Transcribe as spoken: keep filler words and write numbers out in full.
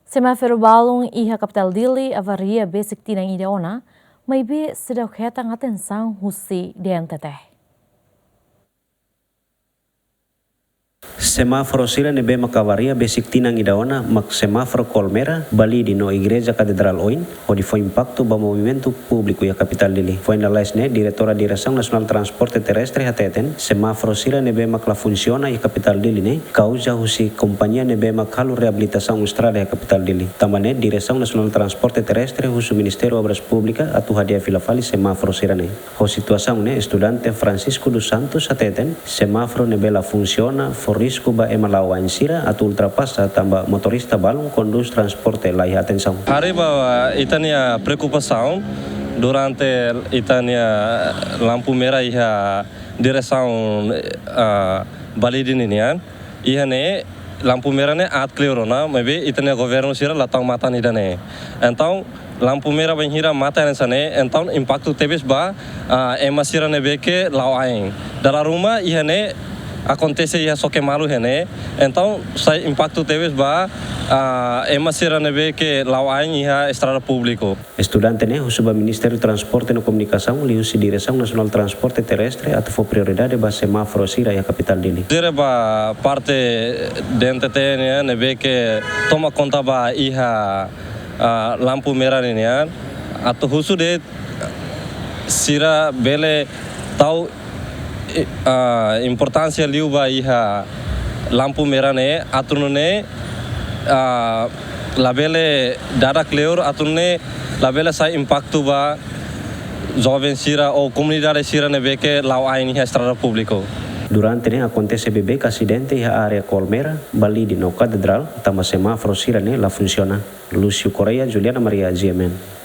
Semáforu balun iha kapitál Dili avaria besik tinan ida ona, maibé seidauk hetan atensaun husi D N T T. Semáforu sira ne'ebé mak avaria besik tinan ida ona mak semáforu Kolmera, Balide no Igreja Katedrál oin, hodi fó impaktu ba movimentu públiku iha kapitál Dili. Foin lalais ne'e, Diretora Diresaun Nasionál Transporte Terrestre hateten, semáforu sira ne'ebé mak la funsiona iha kapitál Dili ne'e kauza husi kompañia ne'ebé mak halo reabilitasaun estrada iha kapitál Dili. Tanba ne'e, Diresaun Nasionál Transporte Terrestre husu Ministériu Obras Públikas atu hadi'a fila fali semáforu sira ne'e. Ho situasaun ne'e, estudante Francisco dos Santos hateten, semáforu ne'ebé la funsiona fó risku ba ema la'o ain sira atu ultrapasa tanba motorista balun kondús transporte la iha atensaun. Haree ba ita-nia preokupasaun durante ita-nia lampu merah iha diresaun, ah, Balide ninian. Iha ne'e lampu merah ne'e aat kleur ona, maibé ita-nia governu sira la tau matan ida-ne'e. Entaun, lampu merah bainhira mate hanesan ne'e, entaun impaktu tebes ba, ah, ema sira ne'ebé ke la'o ain. Dala ruma iha ne'e akontese iha Xoke Malu iha ne'e, entaun sai impaktu tebes ba, ah, ema sira ne'ebé ke la'o ain iha estrada públiku. Estudante ne'e husu ba Ministériu Transporte no Komunikasaun liuhusi Diresaun Nasionál Transporte Terrestre atu fó prioridade ba semáforu sira iha kapitál Dili. Sira ba parte D N T T ne'e, ne'ebé ke toma konta ba iha, ah, lampu merah ninian, atu husu de'it sira bele tau, eh, ah, importánsia liu ba iha lampu merah ne'e, atu nune'e, ah, labele dada kleur, atu nune'e labele sai impaktu ba joven sira ou komunidade sira ne'ebé ke la'o ain iha estrada públiku. Durante ne'e akontese beibeik asidente iha área Kolmera, Balide no Katedrál, tanba semáforu sira ne'e la funsiona. Lúcio Correia, Juliana Maria, G M N.